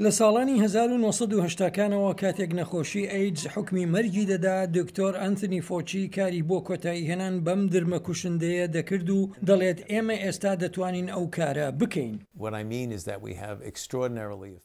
لە ساڵانی 1980 کانەوە کاتێک نەخۆشی ئەیدز حوکمی مەرگی دەدا، دکتۆر ئەنتنی فۆچی کاری بۆ کۆتاییهێنان بەم درمە کوشندەیە دەکرد و دەڵێت ئێمە ئێستا دەتوانین ئەو کارە بکەین.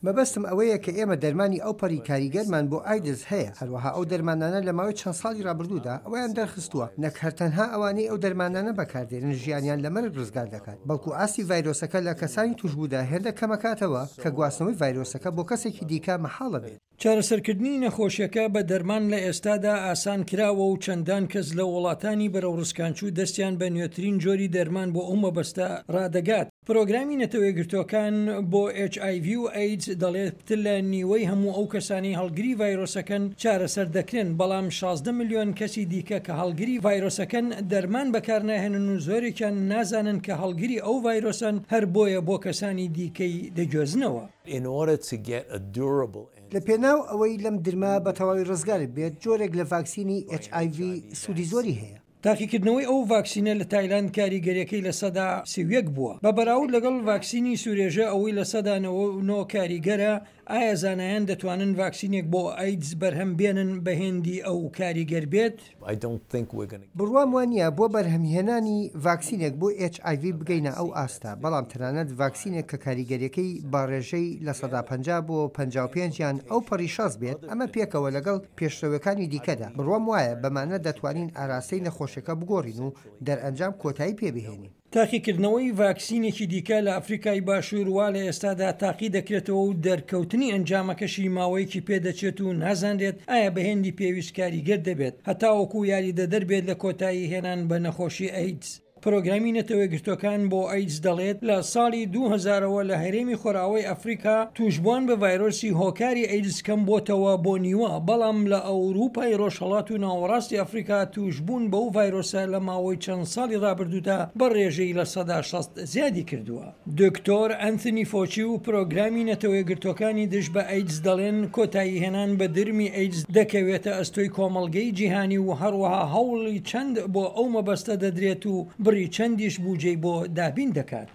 مەبەستم ئەوەیە کە ئێمە دەرمانی ئەوپەڕی کاریگەرمان بۆ ئایدز هەیە، هەروەها ئەو دەرمانانە لە ماوەی چەند ساڵی ڕابردوودا ئەوەیان دەرخستووە نەک هەر تەنها ئەوانەی ئەو دەرمانانە بەکاردێنن ژیانیان لە مەرگ ڕزگار دەکات، بەڵکو ئاستی ڤایرۆسەکە لە کەسانی تووشبوودا هێندە کەمەکاتەوە کە گواستنەوەی ڤایرۆسەکە بۆ کەسێکی دیکە مەحاڵە بێت. چارەسەرکردنی نەخۆشیەکە بە دەرمان لە ئێستادا ئاسان کراوە و چەندان کەس لە وڵاتانی بەرەو ڕسکانچوو دەستیان بە نوێترین جۆری دەرمان بۆ ئەو مەبەستە ڕادەگات. پرۆگرامی نەتەوەیەکگرتووەکان بۆ ئێچ ئای ڤی و ئەیدز دەڵێت پتر لە نیوەی هەموو ئەو کەسانەی هەڵگری ڤایرۆسەکەن چارەسەر دەکرێن، بەڵام 16 ملیۆن کەسی دیکە کە هەڵگری ڤایرۆسەکەن دەرمان بەکارناهێنن و زۆرێکیان نازانن کە هەڵگری ئەو ڤایرۆسەن هەر بۆیە بۆ کەسانی دیکەی دەگوێزنەوە. لە پێناو ئەوەی لەم درمە بە تەواوی ڕزگارت بێت جۆرێک لە ڤاکسینی HIV سوودی زۆری هەیە. تاقیکردنەوەی ئەو ڤاکسینە لە تایلاند کاریگەریەکەی 31% بووە بە بەراورد لەگەڵ ڤاکسینی سورێژە ئەوەی 99% کاریگەرە، ئایا زانایان دەتوانن ڤاکسینێک بۆ ئەیدز بەرهەم بێنن بە هێندی ئەو کاریگەر بێت؟ بڕوام وانییە بۆ بەرهەمهێنانی ڤاکسینێک بۆ HIV بگەینە ئەو ئاستە، بەڵام تەنانەت ڤاکسینێک کە کاریگەریەکەی بە ڕێژەی 50% بۆ 55 یان ئەوپەڕی 60 بێت، ئەمە پێکەوە لەگەڵ پێشڕەویەکانی دیکەدا، بڕوام وایە بەمانە دەتوانین ئاراستەی نەخۆشیەکە بگۆڕین و دەرئەنجام کۆتایی پێبهێنین. تاقیکردنەوەی ڤاکسینێکی دیکە لە ئەفریکای باشوور وا لە ئێستادا تاقی دەکرێتەوە و دەرکەوتنی ئەنجامەکەشی ماوەیەکی پێدەچێت و نازانرێت ئایا بە هێندی پێویست کاریگەر دەبێت هەتاوەکو یاریدەدەر بێت لە کۆتایی هێنان بە نەخۆشی ئەیدز. پرۆگرامی نەتەوەیەکگرتووەکان بۆ ئەیدز دەڵێت، لە ساڵی 2000 ەوە لە هەرێمی خۆرئاوای ئەفریکا تووشبووان بە ڤایرۆسی هۆکاری ئەیدز کەمبۆتەوە بۆ نیوە، بەڵام لە ئەوروپای ڕۆژهەڵات و ناوەڕاستی ئەفریکا تووشبوون بەو ڤایرۆسە لە ماوەی چەند ساڵی ڕابردوودا بە ڕێژەی 60% زیادی کردووە. دکتۆر ئەنتنی فۆچی و پرۆگرامی نەتەوەیەکگرتووەکانی دژ بە ئەیدز دەڵێن کۆتاییهێنان بە درمی ئەیدز دەکەوێتە ئەستۆی کۆمەڵگەی جیهانی و هەروەها هەوڵی چەند بۆ ئەو مەبەستە دەدرێت و بڕی چەندیش بوجەی بۆ دابین دەکات.